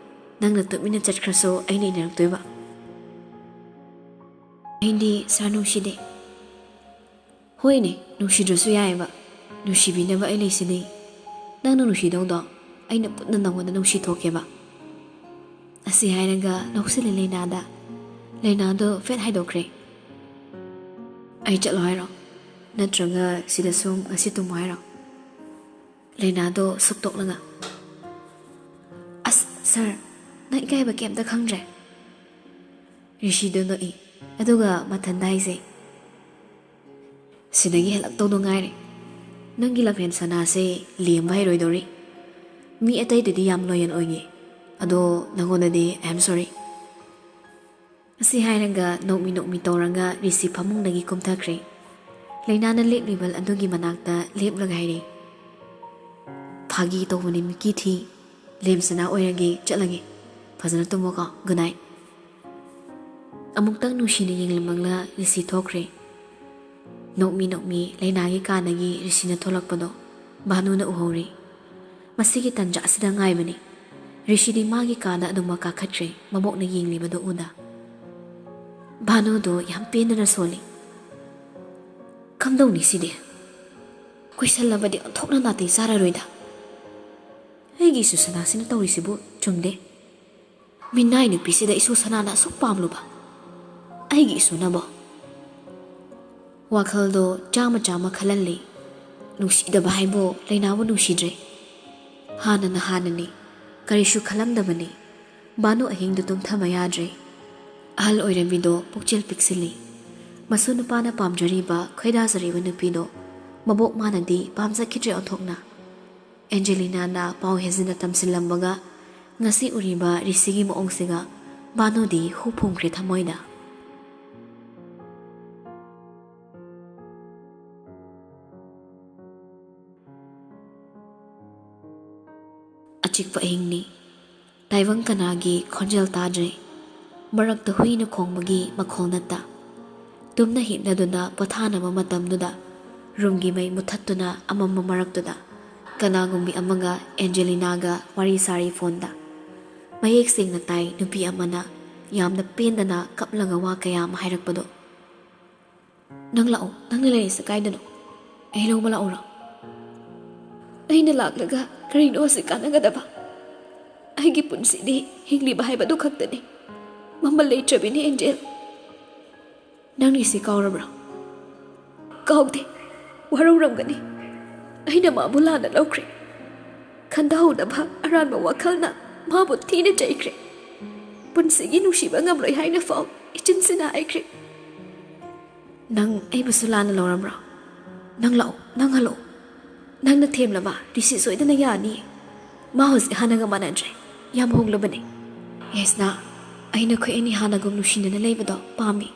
ꯅꯪꯅ ꯇꯨꯃꯤꯟꯅ ꯆꯠꯈ꯭ꯔꯁꯨ ꯑꯩꯅ ꯏꯟꯅꯔꯛꯇꯣꯏꯕ꯫" "ꯑꯩꯗꯤ ꯁꯥꯔ ꯅꯨꯡꯁꯤꯗꯦ꯫" "ꯍꯣꯏꯅꯦ, ꯅꯨꯡꯁꯤꯗ꯭ꯔꯁꯨ ꯌꯥꯏꯑꯕ꯫ ꯅꯨꯡꯁꯤꯕꯤꯅꯕ ꯑꯩ ꯂꯩꯁꯤꯗꯤ꯫ ꯅꯪꯅ ꯅꯨꯡꯁꯤꯗꯧꯗꯣ ꯑꯩꯅ ꯄꯨꯟꯅ ꯅꯪꯉꯣꯟꯗ ꯅꯨꯡꯁꯤ ꯊꯣꯛꯀꯦꯕ꯫" ꯑꯁꯤ ꯍꯥꯏꯔꯒ ꯅꯣꯛꯁꯤꯜꯂꯦ ꯂꯩꯅꯥꯗ꯫ ꯂꯩꯅꯥꯗꯣ ꯐꯦꯠ ꯍꯥꯏꯗꯣꯛꯈ꯭ꯔꯦ꯫ "ꯑꯩ ꯆꯠꯂꯣ ꯍꯥꯏꯔꯣ? ꯅꯠꯇ꯭ꯔꯒ ꯁꯤꯗ ꯁꯨꯝ ꯉꯁꯤ ꯇꯨꯝꯃꯣ ꯍꯥꯏꯔꯣ?" ꯂꯩꯅꯥꯗꯣ ꯁꯨꯛꯇꯣꯛꯂꯒ, "ꯑꯁ, ꯁꯥꯔ, ꯅꯪ ꯏꯀꯥꯏꯕ ꯀꯩꯝꯇ ꯈꯪꯗ꯭ꯔꯦ?" ꯔꯤꯁꯤꯗꯣ ꯅꯣꯛꯏ, ꯑꯗꯨꯒ ꯃꯊꯟꯗ ꯍꯥꯏꯖꯩ, "ꯁꯤꯗꯒꯤ ꯍꯦꯜꯂꯛꯇꯧꯗꯣ ꯉꯥꯏꯔꯦ꯫ ꯅꯪꯒꯤ ꯂꯝꯐꯦꯟ ꯁꯅꯥꯁꯦ ꯂꯦꯝꯕ ꯍꯩꯔꯣꯏꯗꯧꯔꯤ꯫ ꯃꯤ ꯑꯇꯩꯗꯗꯤ ꯌꯥꯝ ꯂꯣꯌꯦꯜ ꯑꯣꯏꯌꯦ, ꯑꯗꯣ ꯅꯪꯉꯣꯟꯗꯗꯤ I am sorry꯫" ꯑꯁꯤ ꯍꯥꯏꯔꯒ ꯅꯣꯛꯃꯤ ꯅꯣꯛꯃꯤ ꯇꯧꯔꯒ ꯔꯤꯁꯤ ꯐꯃꯨꯡꯗꯒꯤ ꯀꯨꯝꯊꯈ꯭ꯔꯦ꯫ ꯂꯩꯅꯥꯅ ꯂꯦꯞꯂꯤꯕ ꯑꯗꯨꯒꯤ ꯃꯅꯥꯛꯇ ꯂꯦꯞꯂꯒ ꯍꯥꯏꯔꯦ, "ꯐꯥꯒꯤ ꯇꯧꯕꯅꯤ, ꯃꯤꯀꯤ ꯊꯤ꯫ ꯂꯦꯝꯁꯅꯥ ꯑꯣꯏꯔꯒꯦ, ꯆꯠꯂꯒꯦ꯫ ꯐꯖꯅ ꯇꯨꯝꯃꯣꯀꯣ, good night꯫" ꯑꯃꯨꯛꯇꯪ ꯅꯨꯡꯁꯤꯅ ꯌꯦꯡꯂꯝꯃꯒ ꯔꯤꯁꯤ ꯊꯣꯛꯈ꯭ꯔꯦ꯫ ꯅꯣꯛꯃꯤ ꯅꯣꯛꯃꯤ ꯂꯩꯅꯥꯒꯤ ꯀꯥꯗꯒꯤ ꯔꯤꯁꯤꯅ ꯊꯣꯛꯂꯛꯄꯗꯣ ꯚꯥꯅꯨꯅ ꯎꯍꯧꯔꯦ꯫ ꯃꯁꯤꯒꯤ ꯇꯟꯖꯥ ꯑꯁꯤꯗ ꯉꯥꯏꯕꯅꯤ꯫ ꯔꯤꯁꯤꯗꯤ ꯃꯥꯒꯤ ꯀꯥꯗ ꯑꯗꯨꯃꯛ ꯀꯥꯈꯠꯈ꯭ꯔꯦ, ꯃꯕꯣꯛꯅ ꯌꯦꯡꯂꯤꯕꯗꯨ ꯎꯗ꯫ ꯚꯥꯅꯨꯗꯣ ꯌꯥꯝ ꯄꯦꯟꯗꯅ ꯁꯣꯜꯂꯤ꯫ "ꯀꯝꯗꯧꯅꯤ ꯁꯤꯗꯤ? ꯀꯨꯏꯁꯜꯂꯕꯗꯤ ꯑꯣꯟꯊꯣꯛꯅ ꯅꯥꯇꯩ ꯆꯥꯔꯔꯣꯏꯗ꯫ ꯑꯩꯒꯤ ꯏꯁꯨ ꯁꯅꯥꯁꯤꯅ ꯇꯧꯔꯤꯁꯤꯕꯨ ꯆꯨꯝꯗꯦ꯫ ꯃꯤꯅꯥꯏ ꯅꯨꯄꯤꯁꯤꯗ ꯏꯁꯨ ꯁꯅꯥꯅ ꯑꯁꯨꯛ ꯄꯥꯝꯂꯨꯕ?" ꯑꯩꯒꯤ ꯏꯁꯨꯅꯕꯣ? ꯋꯥꯈꯜꯗꯣ ꯆꯥꯝꯃ ꯆꯥꯝꯃ ꯈꯜꯍꯜꯂꯤ꯫ ꯅꯨꯡꯁꯤꯗꯕ ꯍꯥꯏꯕꯨ ꯂꯥꯏꯅꯥꯕꯨ ꯅꯨꯡꯁꯤꯗ꯭ꯔꯦ꯫ ꯍꯥꯟꯅꯅ ꯍꯥꯟꯅꯅꯤ, ꯀꯔꯤꯁꯨ ꯈꯜꯂꯝꯗꯕꯅꯤ꯫ ꯕꯥꯅꯨ ꯑꯍꯤꯡꯗꯨ ꯇꯨꯝꯊꯕ ꯌꯥꯗ꯭ꯔꯦ꯫ ꯑꯍꯜ ꯑꯣꯏꯔꯝꯃꯤꯗꯣ ꯄꯨꯛꯆꯦꯜ ꯄꯤꯛꯁꯤꯜꯂꯤ꯫ ꯃꯁꯨ ꯅꯨꯄꯥꯅ ꯄꯥꯝꯖꯔꯤꯕ, ꯈꯣꯏꯗꯥꯖꯔꯤꯕ ꯅꯨꯄꯤꯗꯣ ꯃꯕꯣꯛ ꯃꯥꯅꯗꯤ ꯄꯥꯝꯖꯈꯤꯗ꯭ꯔꯦ ꯑꯣꯟꯊꯣꯛꯅ꯫ ꯑꯦꯟꯖꯦꯂꯤꯅꯥꯅ ꯄꯥꯎ ꯍꯦꯟꯖꯤꯟꯅ ꯇꯝꯁꯤꯜꯂꯝꯕꯒ ꯉꯁꯤ ꯎꯔꯤꯕ ꯔꯤꯁꯤꯒꯤ ꯃꯑꯣꯡꯁꯤꯒ ꯕꯥꯅꯨꯗꯤ ꯍꯨ ꯐꯨꯝꯈ꯭ꯔꯦ ꯊꯃꯣꯏꯗ꯫ ꯑꯆꯤꯛꯄ ꯑꯍꯤꯡꯅꯤ꯫ ꯇꯥꯏꯕꯪ ꯀꯅꯥꯒꯤ ꯈꯣꯟꯖꯦꯜ ꯇꯥꯗ꯭ꯔꯦ꯫ ꯃꯔꯛꯇ ꯍꯨꯏꯅ ꯈꯣꯡꯕꯒꯤ ꯃꯈꯣꯜ ꯅꯠꯇ꯫ ꯇꯨꯝꯅ ꯍꯤꯞꯅꯗꯨꯅ ꯄꯣꯊꯥꯅꯕ ꯃꯇꯝꯗꯨꯗ ꯔꯨꯝꯒꯤ ꯃꯩ ꯃꯨꯊꯠꯇꯨꯅ ꯑꯃꯝꯕ ꯃꯔꯛꯇꯨꯗ ꯀꯅꯥꯒꯨꯝꯕꯤ ꯑꯃꯒ ꯑꯦꯟꯖꯦꯂꯤꯅꯥꯒ ꯋꯥꯔꯤ ꯁꯥꯔꯤ ꯐꯣꯟꯗ꯫ ꯃꯌꯦꯛ ꯁꯦꯡꯅ ꯇꯥꯏ ꯅꯨꯄꯤ ꯑꯃꯅ ꯌꯥꯝꯅ ꯄꯦꯟꯗꯅ ꯀꯞꯂꯒ ꯋꯥ ꯀꯌꯥ ꯑꯃ ꯍꯥꯏꯔꯛꯄꯗꯣ꯫ "ꯅꯪ ꯂꯥꯛꯑꯣ, ꯅꯪꯅ ꯂꯩꯔꯤꯁꯦ ꯀꯥꯏꯗꯅꯣ? ꯑꯩ ꯂꯧꯕ ꯂꯥꯛꯎꯔꯣ?" "ꯑꯩꯅ ꯂꯥꯛꯂꯒ ꯀꯔꯤꯅꯣ ꯍꯧꯖꯤꯛ ꯀꯥꯟꯅꯒꯗꯕ? ꯑꯩꯒꯤ ꯄꯨꯟꯁꯤꯗꯤ ꯍꯤꯡꯂꯤꯕ ꯍꯥꯏꯕꯗꯨ ꯈꯛꯇꯅꯤ꯫ ꯃꯃꯜ ꯂꯩꯇ꯭ꯔꯕꯤꯅꯤ, ꯑꯦꯟꯖꯦꯜ꯫" "ꯅꯪ ꯔꯤꯁꯤ ꯀꯥꯎꯔꯕ꯭ꯔꯥ?" "ꯀꯥꯎꯗꯦ꯫ ꯋꯥꯔꯧꯔꯝꯒꯅꯤ꯫ ꯑꯩꯅ ꯃꯥꯕꯨ ꯂꯥꯟꯅ ꯂꯧꯈ꯭ꯔꯦ꯫ ꯈꯟꯊꯍꯧꯗꯕ ꯑꯔꯥꯟꯕ ꯋꯥꯈꯜꯅ ꯃꯥꯕꯨ ꯊꯤꯅ ꯆꯩꯈ꯭ꯔꯦ꯫ ꯄꯨꯟꯁꯤꯒꯤ ꯅꯨꯡꯁꯤꯕ ꯉꯝꯂꯣꯏ ꯍꯥꯏꯅ ꯐꯥꯎ ꯏꯆꯤꯟꯁꯤꯟꯅ ꯍꯥꯏꯈ꯭ꯔꯦ꯫" "ꯅꯪ ꯑꯩꯕꯨꯁꯨ ꯂꯥꯟꯅ ꯂꯧꯔꯕ꯭ꯔꯣ? ꯅꯪ ꯂꯥꯛꯑꯣ, ꯅꯪ ꯍꯜꯂꯛꯑꯣ꯫ ꯅꯪꯅ ꯊꯦꯝꯂꯕ ꯔꯤꯁꯤ ꯁꯣꯏꯗꯅ ꯌꯥꯅꯤ꯫ ꯃꯥ ꯍꯧꯖꯤꯛ ꯍꯥꯟꯅꯒ ꯃꯥꯟꯅꯗ꯭ꯔꯦ꯫ ꯌꯥꯝ ꯍꯣꯡꯂꯕꯅꯦ꯫" "ꯌꯥꯏꯁꯅꯥ, ꯑꯩ ꯅꯈꯣꯏ ꯑꯅꯤ ꯍꯥꯟꯅꯒꯨꯝ ꯅꯨꯡꯁꯤꯅꯅ ꯂꯩꯕꯗꯣ ꯄꯥꯝꯃꯤ꯫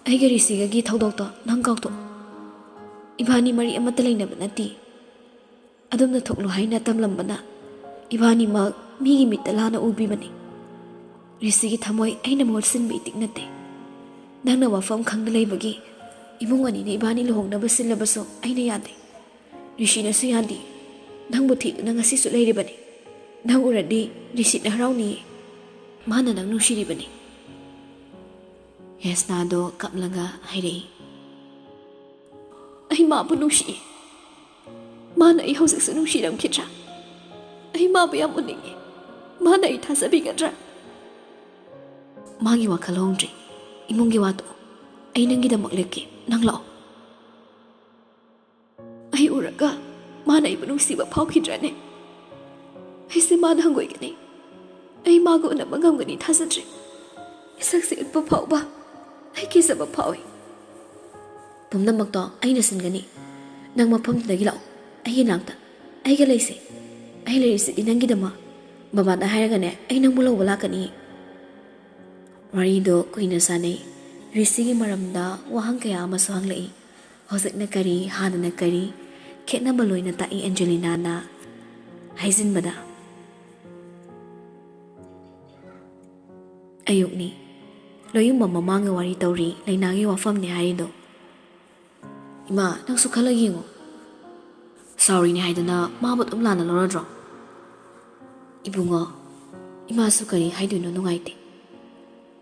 ꯑꯩꯒ ꯔꯤꯁꯤꯒꯒꯤ ꯊꯧꯗꯣꯛꯇꯣ ꯅꯪ ꯀꯥꯎꯊꯣꯛꯑꯣ꯫ ꯏꯕꯥꯅꯤ ꯃꯔꯤ ꯑꯃꯠꯇ ꯂꯩꯅꯕ ꯅꯠꯇꯦ꯫ ꯑꯗꯨꯝꯅ ꯊꯣꯛꯂꯣ ꯍꯥꯏꯅ ꯇꯝꯂꯝꯕꯅ ꯏꯕꯥꯅꯤꯃꯛ ꯃꯤꯒꯤ ꯃꯤꯠꯇ ꯂꯥꯟꯅ ꯎꯕꯤꯕꯅꯤ꯫ ꯔꯤꯁꯤꯒꯤ ꯊꯃꯣꯏ ꯑꯩꯅ ꯃꯍꯨꯠ ꯁꯤꯟꯕ ꯏꯇꯤꯛ ꯅꯠꯇꯦ꯫ ꯅꯪꯅ ꯋꯥꯐꯝ ꯈꯪꯗ ꯂꯩꯕꯒꯤ ꯏꯃꯨꯡ ꯑꯅꯤꯅ ꯏꯕꯥꯅꯤ ꯂꯨꯍꯣꯡꯅꯕ ꯁꯤꯜꯂꯕꯁꯨ ꯑꯩꯅ ꯌꯥꯗꯦ꯫ ꯔꯤꯁꯤꯅꯁꯨ ꯌꯥꯗꯦ꯫ ꯅꯪꯕꯨ ꯊꯤꯗꯨꯅ ꯉꯁꯤꯁꯨ ꯂꯩꯔꯤꯕꯅꯤ꯫ ꯅꯪ ꯎꯔꯗꯤ ꯔꯤꯁꯤꯅ ꯍꯔꯥꯎꯅꯤꯌꯦ꯫ ꯃꯥꯅ ꯅꯪ ꯅꯨꯡꯁꯤꯔꯤꯕꯅꯤ꯫" ꯌꯥꯏꯁꯅꯥꯗꯣ ꯀꯞꯂꯒ ꯍꯥꯏꯔꯛꯏ꯫ "ꯑꯩ ꯃꯥꯕꯨ ꯅꯨꯡꯁꯤꯌꯦ꯫ ꯃꯥꯅ ꯑꯩ ꯍꯧꯖꯤꯛꯁꯨ ꯅꯨꯡꯁꯤꯔꯝꯈꯤꯗ꯭ꯔꯥ? ꯑꯩ ꯃꯥꯕꯨ ꯌꯥꯝ ꯎꯅꯤꯡꯉꯤ꯫ ꯃꯥꯅ ꯑꯩ ꯊꯥꯖꯕꯤꯒꯗ꯭ꯔꯥ?" "ꯃꯥꯒꯤ ꯋꯥꯈꯜ ꯍꯣꯡꯗ꯭ꯔꯤ꯫ ꯏꯃꯨꯡꯒꯤ ꯋꯥ ꯇꯣꯛꯑꯣ꯫ ꯑꯩ ꯅꯪꯒꯤꯗꯃꯛ ꯂꯦꯞꯀꯦ꯫ ꯅꯪ ꯂꯥꯛꯑꯣ꯫ ꯑꯩ ꯎꯔꯒ ꯃꯥꯅ ꯑꯩꯕꯨ ꯅꯨꯡꯁꯤꯕ ꯐꯥꯎꯈꯤꯗ꯭ꯔꯅꯦ? ꯑꯩꯁꯦ ꯃꯥꯅ ꯍꯪꯒꯣꯏꯒꯅꯤ꯫ ꯑꯩ ꯃꯥꯒ ꯎꯅꯕ ꯉꯝꯒꯅꯤ ꯊꯥꯖꯗ꯭ꯔꯦ꯫ ꯏꯁꯛꯁꯦ ꯎꯠꯄ ꯐꯥꯎꯕ ꯑꯩ ꯀꯤꯖꯕ ꯐꯥꯎꯏ꯫ ꯄꯨꯝꯅꯃꯛꯇꯣ ꯑꯩꯅ ꯁꯤꯟꯒꯅꯤ꯫ ꯅꯪ ꯃꯐꯝꯗꯨꯗꯒꯤ ꯂꯥꯛꯑꯣ꯫ ꯑꯩꯒꯤ ꯅꯥꯛꯇ꯫ ꯑꯩꯒ ꯂꯩꯁꯦ꯫ ꯑꯩ ꯂꯩꯔꯤꯁꯤꯗꯤ ꯅꯪꯒꯤꯗꯃꯛ꯫ ꯕꯕꯥꯗ ꯍꯥꯏꯔꯒꯅꯦ, ꯑꯩ ꯅꯪꯕꯨ ꯂꯧꯕ ꯂꯥꯛꯀꯅꯤ꯫ ꯋꯥꯔꯤꯗꯣ ꯀꯨꯏꯅ ꯁꯥꯟꯅꯩ꯫ ꯔꯤꯁꯤꯒꯤ ꯃꯔꯝꯗ ꯋꯥꯍꯪ ꯀꯌꯥ ꯑꯃꯁꯨ ꯍꯪꯂꯛꯏ꯫ ꯍꯧꯖꯤꯛꯅ ꯀꯔꯤ, ꯍꯥꯟꯅꯅ ꯀꯔꯤ, ꯈꯦꯠꯅꯕ ꯂꯣꯏꯅ ꯇꯥꯛꯏ ꯑꯦꯟꯖꯦꯂꯤꯅꯥꯅ ꯍꯥꯏꯖꯤꯟꯕꯗ꯫ ꯑꯌꯨꯛꯅꯤ꯫ ꯂꯣꯌꯨꯝꯕ ꯃꯃꯥꯒ ꯋꯥꯔꯤ ꯇꯧꯔꯤ, ꯂꯩꯅꯥꯒꯤ ꯋꯥꯐꯝꯅꯤ ꯍꯥꯏꯔꯤꯗꯣ꯫ "ꯏꯃꯥ, ꯅꯪꯁꯨ ꯈꯜꯂꯒ ꯌꯦꯡꯉꯣ꯫ ꯁꯥꯎꯔꯤꯅꯦ ꯍꯥꯏꯗꯅ ꯃꯥꯕꯨ ꯑꯗꯨꯝ ꯂꯥꯟꯅ ꯂꯧꯔꯗ꯭ꯔꯣ?" "ꯏꯕꯨꯡꯉꯣ, ꯏꯃꯥꯁꯨ ꯀꯔꯤ ꯍꯥꯏꯗꯣꯏꯅꯣ, ꯅꯨꯡꯉꯥꯏꯇꯦ꯫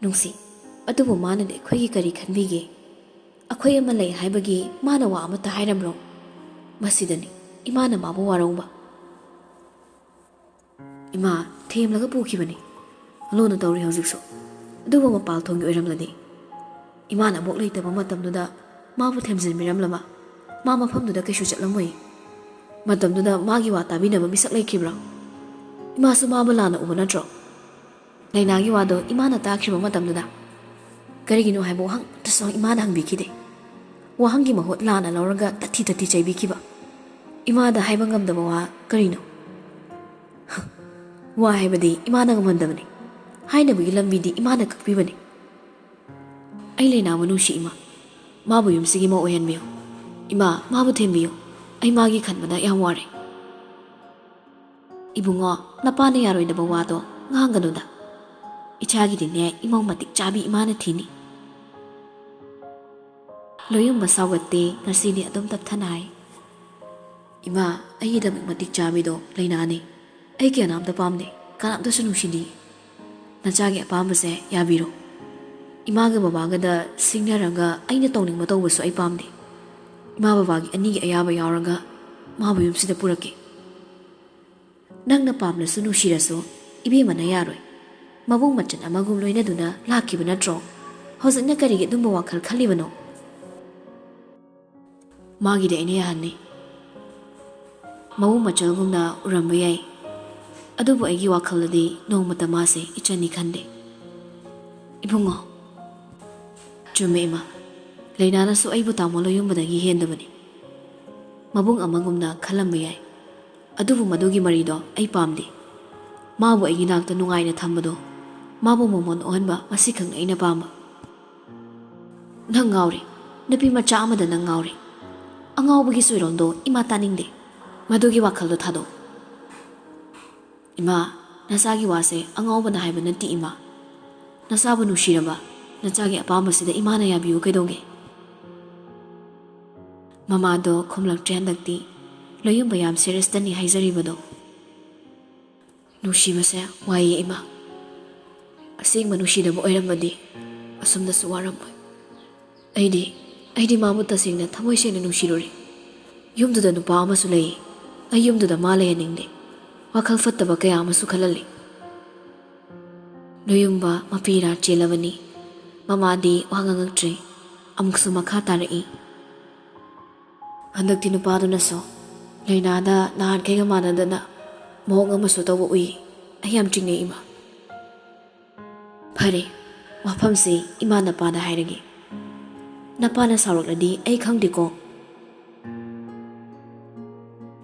ꯅꯨꯡꯁꯤ, ꯑꯗꯨꯕꯨ ꯃꯥꯅꯗꯤ ꯑꯩꯈꯣꯏꯒꯤ ꯀꯔꯤ ꯈꯟꯕꯤꯒꯦ? ꯑꯩꯈꯣꯏ ꯑꯃ ꯂꯩ ꯍꯥꯏꯕꯒꯤ ꯃꯥꯅ ꯋꯥ ꯑꯃꯠꯇ ꯍꯥꯏꯔꯝꯂꯣ? ꯃꯁꯤꯗꯅꯤ ꯏꯃꯥꯅ ꯃꯥꯕꯨ ꯋꯥꯔꯧꯕ꯫ ꯏꯃꯥ, ꯊꯦꯝꯂꯒ ꯄꯨꯈꯤꯕꯅꯤ꯫ ꯂꯨꯅ ꯇꯧꯔꯤ ꯍꯧꯖꯤꯛꯁꯨ꯫ ꯑꯗꯨꯕꯨ ꯃꯄꯥꯜ ꯊꯣꯡꯒꯤ ꯑꯣꯏꯔꯝꯂꯗꯤ? ꯏꯃꯥꯅ ꯑꯃꯨꯛ ꯂꯩꯇꯕ ꯃꯇꯝꯗꯨꯗ ꯃꯥꯕꯨ ꯊꯦꯝꯖꯤꯟꯕꯤꯔꯝꯂꯕ? ꯃꯥ ꯃꯐꯝꯗꯨꯗ ꯀꯩꯁꯨ ꯆꯠꯂꯝꯃꯣꯏ꯫ ꯃꯇꯝꯗꯨꯗ ꯃꯥꯒꯤ ꯋꯥ ꯇꯥꯕꯤꯅꯕ ꯃꯤꯁꯛ ꯂꯩꯈꯤꯕ꯭ꯔꯣ? ꯏꯃꯥꯁꯨ ꯃꯥꯕꯨ ꯂꯥꯟꯅ ꯎꯕ ꯅꯠꯇ꯭ꯔꯣ?" ꯂꯩꯅꯥꯒꯤ ꯋꯥꯗꯣ ꯏꯃꯥꯅ ꯇꯥꯈꯤꯕ ꯃꯇꯝꯗꯨꯗ ꯀꯔꯤꯒꯤꯅꯣ ꯍꯥꯏꯕ ꯋꯥꯍꯪ ꯑꯃꯠꯇꯁꯨ ꯏꯃꯥꯅ ꯍꯪꯕꯤꯈꯤꯗꯦ꯫ ꯋꯥꯍꯪꯒꯤ ꯃꯍꯨꯠ ꯂꯥꯟꯅ ꯂꯧꯔꯒ ꯇꯠꯊꯤ ꯇꯠꯊꯤ ꯆꯩꯕꯤꯈꯤꯕ꯫ ꯏꯃꯥꯗ ꯍꯥꯏꯕ ꯉꯝꯗꯕ ꯋꯥ ꯀꯔꯤꯅꯣ? ꯋꯥ ꯍꯥꯏꯕꯗꯤ ꯏꯃꯥꯅ ꯉꯝꯍꯟꯗꯕꯅꯤ꯫ ꯍꯥꯏꯅꯕꯒꯤ ꯂꯝꯕꯤꯗꯤ ꯏꯃꯥꯅ ꯀꯛꯄꯤꯕꯅꯤ꯫ ꯑꯩ ꯂꯩꯅꯥꯕꯨ ꯅꯨꯡꯁꯤ ꯏꯃꯥ꯫ ꯃꯥꯕꯨ ꯌꯨꯝꯁꯤꯒꯤ ꯃꯧ ꯑꯣꯏꯍꯟꯕꯤꯌꯨ꯫ ꯏꯃꯥ, ꯃꯥꯕꯨ ꯊꯦꯝꯕꯤꯌꯨ꯫ ꯑꯩ ꯃꯥꯒꯤ ꯈꯟꯕꯗ ꯌꯥꯝ ꯋꯥꯔꯦ꯫ ꯏꯕꯨꯡꯉꯣ, ꯅꯄꯥꯅ ꯌꯥꯔꯣꯏꯗꯕ ꯋꯥꯗꯣ ꯉꯥꯡꯒꯅꯨꯗ꯫ ꯏꯆꯥꯒꯤꯗꯤꯅꯦ, ꯏꯃꯧ ꯃꯇꯤꯛ ꯆꯥꯕꯤ ꯏꯃꯥꯅ ꯊꯤꯅꯤ꯫ ꯂꯣꯌꯨꯝꯕ ꯁꯥꯎꯒꯠꯇꯦ, ꯉꯁꯤꯗꯤ ꯑꯗꯨꯝ ꯇꯞꯊꯅ ꯍꯥꯏ꯫ "ꯏꯃꯥ, ꯑꯩꯒꯤꯗꯃꯛ ꯃꯇꯤꯛ ꯆꯥꯕꯤꯗꯣ ꯂꯩꯅꯥꯅꯤ꯫ ꯑꯩ ꯀꯅꯥꯝꯇ ꯄꯥꯝꯗꯦ, ꯀꯅꯥꯝꯇꯁꯨ ꯅꯨꯡꯁꯤꯗꯦ꯫ ꯅꯆꯥꯒꯤ ꯑꯄꯥꯝꯕꯁꯦ ꯌꯥꯕꯤꯔꯣ꯫ ꯏꯃꯥꯒ ꯕꯕꯥꯒꯗ ꯁꯤꯡꯅꯔꯒ ꯑꯩꯅ ꯇꯧꯅꯤꯡꯕ ꯇꯧꯕꯁꯨ ꯑꯩ ꯄꯥꯝꯗꯦ꯫ ꯏꯃꯥ ꯕꯕꯥꯒꯤ ꯑꯅꯤꯒꯤ ꯑꯌꯥꯕ ꯌꯥꯎꯔꯒ ꯃꯥꯕꯨ ꯌꯨꯝꯁꯤꯗ ꯄꯨꯔꯛꯀꯦ꯫ ꯅꯪꯅ ꯄꯥꯝꯂꯁꯨ ꯅꯨꯡꯁꯤꯔꯁꯨ ꯏꯕꯦꯝꯃꯅ ꯌꯥꯔꯣꯏ꯫ ꯃꯕꯨꯡ ꯃꯆꯟ ꯑꯃꯒꯨꯝ ꯂꯣꯏꯅꯗꯨꯅ ꯂꯥꯛꯈꯤꯕ ꯅꯠꯇ꯭ꯔꯣ? ꯍꯧꯖꯤꯛꯅ ꯀꯔꯤꯒꯤ ꯑꯗꯨꯝꯕ ꯋꯥꯈꯜ ꯈꯜꯂꯤꯕꯅꯣ? ꯃꯥꯒꯤꯗꯤ ꯑꯩꯅ ꯌꯥꯍꯟꯅꯤ꯫ ꯃꯑꯣꯡ ꯃꯆꯜꯒꯨꯝꯅ ꯎꯔꯝꯕ ꯌꯥꯏ, ꯑꯗꯨꯕꯨ ꯑꯩꯒꯤ ꯋꯥꯈꯜꯗꯗꯤ ꯅꯣꯡꯃꯇ ꯃꯥꯁꯦ ꯏꯆꯟꯅꯤ ꯈꯟꯗꯦ꯫ ꯏꯕꯨꯡꯉꯣ꯫ ꯆꯨꯝꯃꯦ ꯏꯃꯥ, ꯂꯩꯅꯥꯅꯁꯨ ꯑꯩꯕꯨ ꯇꯥꯃꯣ ꯂꯣꯌꯨꯝꯕꯗꯒꯤ ꯍꯦꯟꯗꯕꯅꯤ꯫ ꯃꯕꯨꯡ ꯑꯃꯒꯨꯝꯅ ꯈꯜꯂꯝꯕ ꯌꯥꯏ, ꯑꯗꯨꯕꯨ ꯃꯗꯨꯒꯤ ꯃꯔꯤꯗꯣ ꯑꯩ ꯄꯥꯝꯗꯦ꯫ ꯃꯥꯕꯨ ꯑꯩꯒꯤ ꯅꯥꯛꯇ ꯅꯨꯡꯉꯥꯏꯅ ꯊꯝꯕꯗꯣ, ꯃꯥꯕꯨ ꯃꯣꯃꯣꯟ ꯑꯣꯛꯍꯟꯕ, ꯃꯁꯤꯈꯛꯅꯤ ꯑꯩꯅ ꯄꯥꯝꯕ꯫ ꯅꯪ ꯉꯥꯎꯔꯦ꯫ ꯅꯨꯄꯤ ꯃꯆꯥ ꯑꯃꯗ ꯅꯪ ꯉꯥꯎꯔꯦ꯫ ꯑꯉꯥꯎꯕꯒꯤ ꯆꯣꯏꯔꯣꯜꯗꯣ ꯏꯃꯥ ꯇꯥꯅꯤꯡꯗꯦ꯫ ꯃꯗꯨꯒꯤ ꯋꯥꯈꯜꯗꯣ ꯊꯥꯗꯣꯛ꯫ ꯏꯃꯥ, ꯅꯆꯥꯒꯤ ꯋꯥꯁꯦ ꯑꯉꯥꯎꯕꯅ ꯍꯥꯏꯕ ꯅꯠꯇꯦ ꯏꯃꯥ꯫ ꯅꯆꯥꯕꯨ ꯅꯨꯡꯁꯤꯔꯕ ꯅꯆꯥꯒꯤ ꯑꯄꯥꯝꯕꯁꯤꯗ ꯏꯃꯥꯅ ꯌꯥꯕꯤꯌꯨ ꯀꯩꯗꯧꯒꯦ? ꯃꯃꯥꯗꯣ ꯈꯨꯝꯂꯛꯇ꯭ꯔꯦ ꯍꯟꯗꯛꯇꯤ꯫ ꯂꯣꯌꯨꯝꯕ ꯌꯥꯝ ꯁꯦꯔꯤꯌꯁꯇꯅꯤ ꯍꯥꯏꯖꯔꯤꯕꯗꯣ꯫ ꯅꯨꯡꯁꯤꯕꯁꯦ ꯋꯥꯏꯌꯦ ꯏꯃꯥ꯫ ꯑꯁꯦꯡꯕ ꯅꯨꯡꯁꯤꯗꯕ ꯑꯣꯏꯔꯝꯃꯗꯤ ꯑꯁꯨꯝꯅꯁꯨ ꯋꯥꯔꯝꯃꯣꯏ꯫ ꯑꯩꯗꯤ, ꯑꯩꯗꯤ ꯃꯥꯕꯨ ꯇꯁꯦꯡꯅ ꯊꯃꯣꯏ ꯁꯦꯡꯅ ꯅꯨꯡꯁꯤꯔꯨꯔꯦ꯫ ꯌꯨꯝꯗꯨꯗ ꯅꯨꯄꯥ ꯑꯃꯁꯨ ꯂꯩ꯫ ꯑꯩ ꯌꯨꯝꯗꯨꯗ ꯃꯥ ꯂꯩꯍꯟꯅꯤꯡꯗꯦ꯫ ꯋꯥꯈꯜ ꯐꯠꯇꯕ ꯀꯌꯥ ꯑꯃꯁꯨ ꯈꯜꯍꯜꯂꯤ꯫ ꯂꯣꯌꯨꯝꯕ ꯃꯄꯤ ꯏꯔꯥ ꯆꯦꯜꯂꯕꯅꯤ꯫ ꯃꯃꯥꯗꯤ ꯋꯥ ꯉꯥꯡꯉꯛꯇ꯭ꯔꯦ꯫ ꯑꯃꯨꯛꯁꯨ ꯃꯈꯥ ꯇꯥꯔꯛꯏ꯫ ꯍꯟꯗꯛꯇꯤ ꯅꯨꯄꯥꯗꯨꯅꯁꯨ ꯂꯩꯅꯥꯗ ꯅꯍꯥꯟꯈꯩꯒ ꯃꯥꯟꯅꯗꯅ ꯃꯑꯣꯡ ꯑꯃꯁꯨ ꯇꯧꯕ ꯎꯏ꯫ ꯑꯩ ꯌꯥꯝ ꯆꯤꯡꯅꯩ ꯏꯃꯥ꯫ ꯐꯔꯦ, ꯋꯥꯐꯝꯁꯤ ꯏꯃꯥ ꯅꯄꯥꯗ ꯍꯥꯏꯔꯒꯦ꯫ ꯅꯄꯥꯅ ꯁꯥꯎꯔꯛꯂꯗꯤ ꯑꯩ ꯈꯪꯗꯦꯀꯣ꯫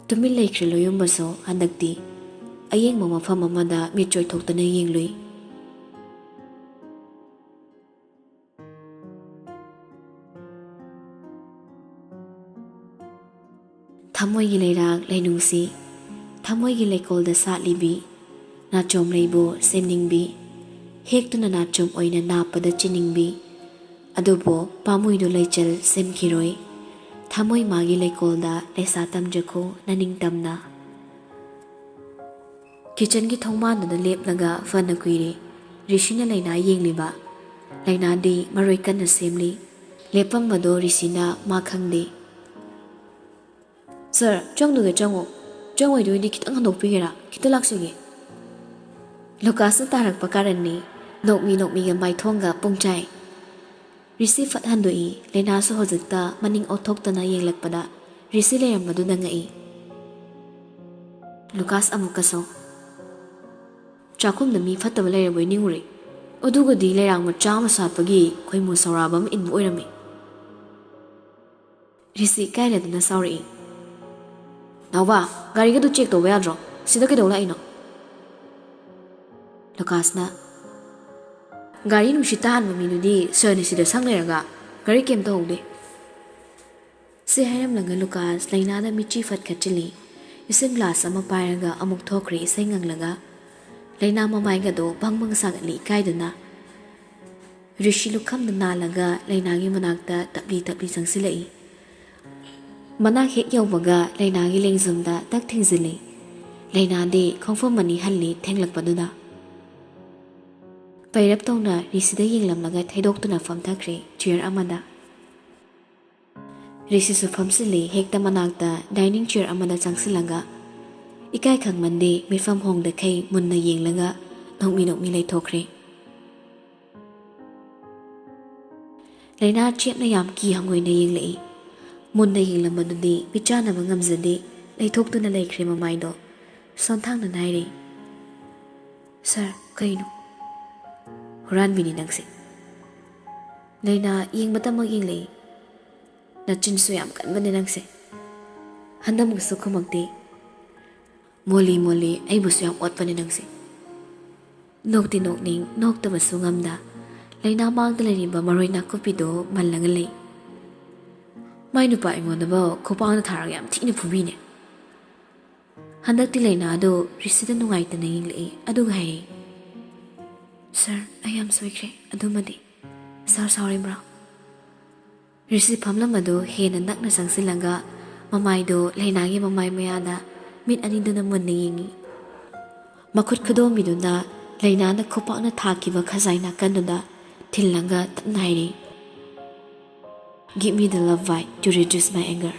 ꯇꯨꯃꯤꯟ ꯂꯩꯈ꯭ꯔꯦ ꯂꯣꯌꯨꯝꯕꯁꯨ ꯍꯟꯗꯛꯇꯤ꯫ ꯑꯌꯦꯡꯕ ꯃꯐꯝ ꯑꯃꯗ ꯃꯤꯠ ꯆꯣꯏꯊꯣꯛꯇꯅ ꯌꯦꯡꯂꯨꯏ꯫ ꯊꯃꯣꯏꯒꯤ ꯂꯩꯔꯥꯛ ꯂꯩꯅꯨꯡꯁꯤ, ꯊꯃꯣꯏꯒꯤ ꯂꯩꯀꯣꯜꯗ ꯁꯥꯠꯂꯤꯕꯤ, ꯅꯥꯆꯣꯝ ꯂꯩꯕꯨ ꯁꯦꯝꯅꯤꯡꯕꯤ, ꯍꯦꯛꯇꯨꯅ ꯅꯥꯆꯣꯝ ꯑꯣꯏꯅ ꯅꯥꯞꯄꯗ ꯆꯤꯅꯤꯡꯕꯤ, ꯑꯗꯨꯕꯨ ꯄꯥꯝꯃꯨꯏꯗꯨ ꯂꯩꯆꯜ ꯁꯦꯝꯈꯤꯔꯣꯏ꯫ ꯊꯃꯣꯏ ꯃꯥꯒꯤ ꯂꯩꯀꯣꯜꯗ ꯂꯩꯁꯥ ꯇꯝꯖꯈꯣ ꯅꯅꯤꯡꯇꯝꯅ꯫ ꯀꯤꯆꯟꯒꯤ ꯊꯣꯡꯃꯥꯟꯗꯨꯗ ꯂꯦꯞꯂꯒ ꯐꯅ ꯀꯨꯏꯔꯦ ꯔꯤꯁꯤꯅ ꯂꯩꯅꯥ ꯌꯦꯡꯂꯤꯕ꯫ ꯂꯩꯅꯥꯗꯤ ꯃꯔꯣꯏ ꯀꯟꯅ ꯁꯦꯝꯂꯤ꯫ ꯂꯦꯞꯄꯝꯕꯗꯣ ꯔꯤꯁꯤꯅ ꯃꯥ ꯈꯪꯗꯦ꯫ "ꯁꯥꯔ, ꯆꯪꯗꯨꯒ ꯆꯪꯉꯣ꯫ ꯆꯪꯉꯣꯏꯗꯣꯏꯗꯤ ꯈꯤꯇꯪ ꯍꯟꯗꯣꯛꯄꯤꯒꯦꯔꯥ? ꯈꯤꯇ ꯂꯥꯛꯆꯒꯦ꯫" ꯂꯨꯀꯥꯁꯅ ꯇꯥꯔꯛꯄ ꯀꯥꯔꯟꯅꯤ꯫ ꯅꯣꯛꯃꯤ ꯅꯣꯛꯃꯤꯒ ꯃꯥꯏꯊꯣꯡꯒ ꯄꯨꯡꯆꯥꯏ꯫ ꯔꯤꯁꯤ ꯐꯠ ꯍꯟꯗꯣꯛꯏ꯫ ꯂꯩꯅꯥꯁꯨ ꯍꯧꯖꯤꯛꯇ ꯃꯅꯤꯡ ꯑꯣꯟꯊꯣꯛꯇꯅ ꯌꯦꯡꯂꯛꯄꯗ ꯔꯤꯁꯤ ꯂꯩꯔꯝꯕꯗꯨꯗ ꯉꯛꯏ꯫ ꯂꯨꯀꯥꯁ ꯑꯃꯨꯛꯀꯁꯨ, "ꯆꯥꯛꯈꯨꯝꯗ ꯃꯤ ꯐꯠꯇꯕ ꯂꯩꯔꯕꯣꯏ ꯅꯤꯡꯉꯨꯔꯦ꯫ ꯑꯗꯨꯒꯗꯤ ꯂꯩꯔꯥꯡ ꯃꯆꯥ ꯑꯃ ꯁꯥꯠꯄꯒꯤ ꯈꯣꯏꯃꯨ ꯁꯧꯔꯥꯕ ꯑꯃ ꯏꯟꯕ ꯑꯣꯏꯔꯝꯃꯤ꯫" ꯔꯤꯁꯤ ꯏꯀꯥꯏꯅꯗꯅ ꯁꯥꯎꯔꯛꯏ꯫ "ꯅꯥꯎꯕ, ꯒꯥꯔꯤꯒꯗꯨ ꯆꯦꯛ ꯇꯧꯕ ꯌꯥꯗ꯭ꯔꯣ? ꯁꯤꯗ ꯀꯩꯗꯧ ꯂꯥꯛꯏꯅꯣ?" ꯂꯨꯀꯥꯁꯅ, "ꯒꯥꯔꯤ ꯅꯨꯡꯁꯤꯠ ꯇꯥꯍꯟꯕ ꯃꯤꯗꯨꯗꯤ ꯁꯔꯅ ꯁꯤꯗ ꯁꯪ ꯂꯩꯔꯒ ꯒꯥꯔꯤ ꯀꯩꯝ ꯇꯧꯍꯧꯗꯦ꯫" ꯁꯤ ꯍꯥꯏꯔꯝꯂꯒ ꯂꯨꯀꯥꯁ ꯂꯩꯅꯥꯗ ꯃꯤꯠꯆꯤ ꯐꯠ ꯈꯠꯆꯤꯜꯂꯤ꯫ ꯏꯁꯤꯡ ꯒ꯭ꯂꯥꯁ ꯑꯃ ꯄꯥꯏꯔꯒ ꯑꯃꯨꯛ ꯊꯣꯛꯈ꯭ꯔꯦ ꯏꯁꯩ ꯉꯪꯂꯒ꯫ ꯂꯩꯅꯥ ꯃꯃꯥꯏꯒꯗꯣ ꯕꯪ ꯕꯪ ꯁꯥꯒꯠꯂꯤ ꯏꯀꯥꯏꯗꯨꯅ꯫ ꯔꯤꯁꯤ ꯂꯨꯈꯝꯗ ꯅꯥꯜꯂꯒ ꯂꯩꯅꯥꯒꯤ ꯃꯅꯥꯛꯇ ꯇꯞꯂꯤ ꯇꯞꯂꯤ ꯆꯪꯁꯤꯜꯂꯛꯏ꯫ ꯃꯅꯥꯛ ꯍꯦꯛ ꯌꯧꯕꯒ ꯂꯩꯅꯥꯒꯤ ꯂꯦꯡꯖꯨꯝꯗ ꯇꯛ ꯊꯤꯡꯖꯤꯜꯂꯤ꯫ ꯂꯩꯅꯥꯗꯤ ꯈꯣꯡꯐꯝ ꯑꯅꯤ ꯍꯜꯂꯤ ꯊꯦꯡꯂꯛꯄꯗꯨꯗ꯫ ꯄꯩꯔꯞ ꯇꯧꯅ ꯔꯤꯁꯤꯗ ꯌꯦꯡꯂꯝꯂꯒ ꯊꯩꯗꯣꯛꯇꯨꯅ ꯐꯝꯊꯈ꯭ꯔꯦ ꯆꯤꯌꯔ ꯑꯃꯗ꯫ ꯔꯤꯁꯤꯁꯨ ꯐꯝꯁꯤꯜꯂꯤ ꯍꯦꯛꯇ ꯃꯅꯥꯛꯇ ꯗꯥꯏꯅꯤꯡ ꯆꯤꯌꯔ ꯑꯃꯗ ꯆꯪꯁꯤꯜꯂꯒ꯫ ꯏꯀꯥꯏ ꯈꯪꯃꯟꯗꯦ ꯃꯤꯐꯝ ꯍꯣꯡꯗꯈꯩ ꯃꯨꯟꯅ ꯌꯦꯡꯂꯒ ꯅꯣꯛꯃꯤ ꯅꯣꯛꯃꯤ ꯂꯩꯊꯣꯛꯈ꯭ꯔꯦ꯫ ꯂꯩꯅꯥ ꯆꯦꯠꯅ ꯌꯥꯝ ꯀꯤ ꯍꯪꯒꯣꯏꯅ ꯌꯦꯡꯂꯛꯏ꯫ ꯃꯨꯟꯅ ꯌꯦꯡꯂꯝꯕꯗꯨꯗꯤ ꯃꯤꯠꯆꯥꯟꯅꯕ ꯉꯝꯖꯗꯦ, ꯂꯩꯊꯣꯛꯇꯨꯅ ꯂꯩꯈ꯭ꯔꯦ ꯃꯃꯥꯏꯗꯣ꯫ ꯁꯣꯟꯊꯥꯡꯅ ꯍꯥꯏꯔꯤ, "ꯁꯥꯔ, ꯀꯩꯅꯣ?" "ꯍꯨꯔꯥꯟꯕꯤꯅꯤ ꯅꯪꯁꯦ꯫" ꯂꯩꯅꯥ ꯌꯦꯡꯕꯇꯃꯛ ꯌꯦꯡꯂꯛꯏ꯫ "ꯅꯆꯤꯟꯁꯨ ꯌꯥꯝ ꯀꯟꯕꯅꯦ ꯅꯪꯁꯦ꯫ ꯍꯟꯗꯛꯃꯨꯛꯁꯨ ꯈꯨꯝꯃꯛꯇꯦ꯫ ꯃꯣꯂꯤ ꯃꯣꯂꯤ, ꯑꯩꯕꯨꯁꯨ ꯌꯥꯝ ꯑꯣꯠꯄꯅꯦ ꯅꯪꯁꯦ꯫" ꯅꯣꯛꯇꯤ ꯅꯣꯛꯅꯤꯡ, ꯅꯣꯛꯇꯕꯁꯨ ꯉꯝꯗ꯫ ꯂꯩꯅꯥ ꯃꯥꯡꯗ ꯂꯩꯔꯤꯕ ꯃꯔꯣꯏ ꯅꯥꯀꯨꯞꯄꯤꯗꯨ ꯃꯜꯂꯒ ꯂꯩ꯫ "ꯃꯥꯏ ꯅꯨꯄꯥ ꯑꯩꯉꯣꯟꯗꯐꯥꯎ ꯈꯨꯄꯥꯛꯅ ꯊꯥꯔꯒ ꯌꯥꯝ ꯊꯤꯅ ꯐꯨꯕꯤꯅꯦ꯫" ꯍꯟꯗꯛꯇꯤ ꯂꯩꯅꯥꯗꯨ ꯔꯤꯁꯤꯗ ꯅꯨꯡꯉꯥꯏꯇꯅ ꯌꯦꯡꯂꯛꯏ, ꯑꯗꯨꯒ ꯍꯥꯏꯔꯛꯏ, "ꯁꯥꯔ, ꯑꯩ ꯌꯥꯝ ꯁꯣꯏꯈ꯭ꯔꯦ꯫ ꯑꯗꯨꯃꯗꯤ ꯁꯥꯔ ꯁꯥꯎꯔꯤꯕ꯭ꯔꯥ?" ꯔꯤꯁꯤ ꯐꯝꯂꯝꯕꯗꯨ ꯍꯦꯟꯅ ꯅꯛꯅ ꯆꯪꯁꯤꯜꯂꯒ ꯃꯃꯥꯏꯗꯨ ꯂꯩꯅꯥꯒꯤ ꯃꯃꯥꯏ ꯃꯌꯥꯗ ꯃꯤꯠ ꯑꯅꯤꯗꯨꯅ ꯃꯨꯟꯅ ꯌꯦꯡꯏ꯫ ꯃꯈꯨꯠ ꯈꯨꯗꯣꯝꯕꯤꯗꯨꯅ ꯂꯩꯅꯥꯅ ꯈꯨꯄꯥꯛꯅ ꯊꯥꯈꯤꯕ ꯈꯖꯥꯏ ꯅꯥꯀꯟꯗꯨꯗ ꯊꯤꯜꯂꯒ ꯇꯞꯅ ꯍꯥꯏꯔꯤ, "Give me the love bite to reduce my anger."